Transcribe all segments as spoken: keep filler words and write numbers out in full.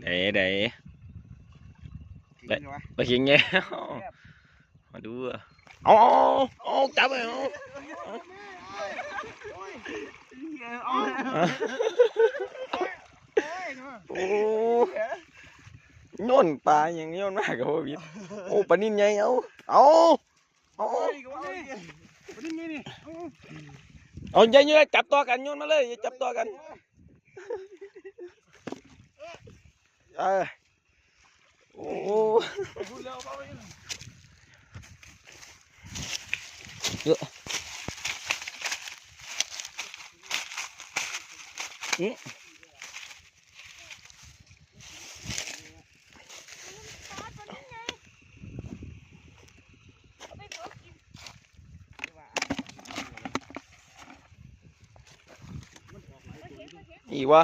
เอ้ยเด้ กินเลยวะ ปลาเข็งแง่ แซ่บ มาดูอะเอาเอาเอาจับเลยเอา เอา โอ้โยนปลาอย่างโยนมากกับโควิดโอ้ปลานินใหญ่เอาเอาเอา ปลานินไงนี่ เอาอย่าอย่าจับตัวกันโยนมาเลยอย่าจับตัวกันเออโอ้ พูดแล้วเอาไป เยอะอืม อีกวะ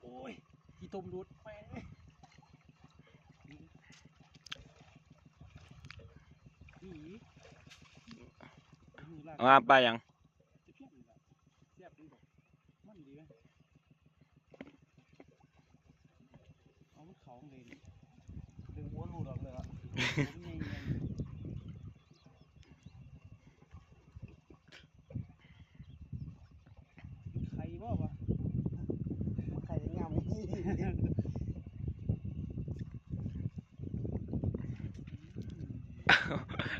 โอ้ยขี้ตมดูดแม่งอี๋ เอามาปลายัง แซ่บดีกว่ามันดีไหมเอามันเขาเลยนี่ ดึงหัวหลุดออกเลยอ่ะ มันใหญ่ๆไข่บ่วะ ไข่ยังงาม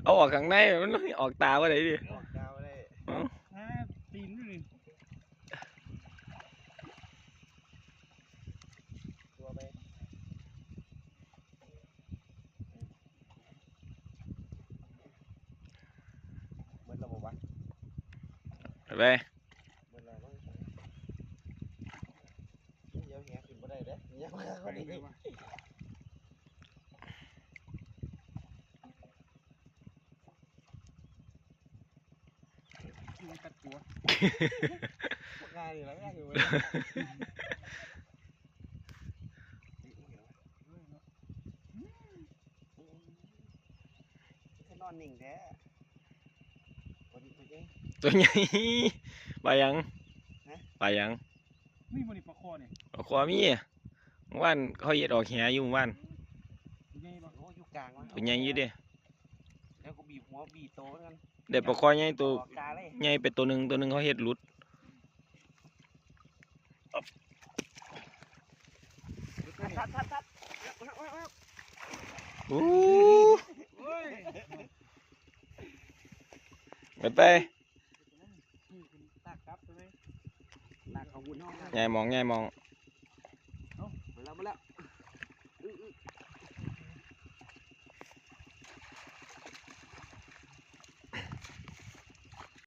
เอาออกข้างในมันออกตาว่าไดดิ ออกดาวเลย อ่าตีนนี่ ตัวไปเหมือนเราบอกว่า ไปไป เหมือนเราบ้างเดี๋ยวแหขึ้นบ่ได้เด้อเดี๋ยวมาคนนี้ มันกัดตัว ง่ายอยู่แล้วง่ายอยู่เว้ย คือนอนนิ่งแท้วันนี้ตัวเอง ตัวใหญ่ปลายัง ฮะ ปลายัง นี่มันนี่ปลาคอเนี่ย ปลาคอมีว่านเขาเห็ดออกแหอยู่ว่าน ตัวใหญ่ปะ โอ้อยู่กลางวะ ตัวใหญ่อยู่เด้ แล้วก็บีบหัวบีบโตเหมือนกัน ได้ปลาคอใหญ่ตัว ออกกาเลย ใหญ่ไปตัวหนึ่งตัวหนึ่งเขาเห็ดหลุด ทัดทัดทัด อู้ โอ้ย ไปไป ตักครับใช่ไหมตักเขาบุญห้อง ใหญ่มองใหญ่มอง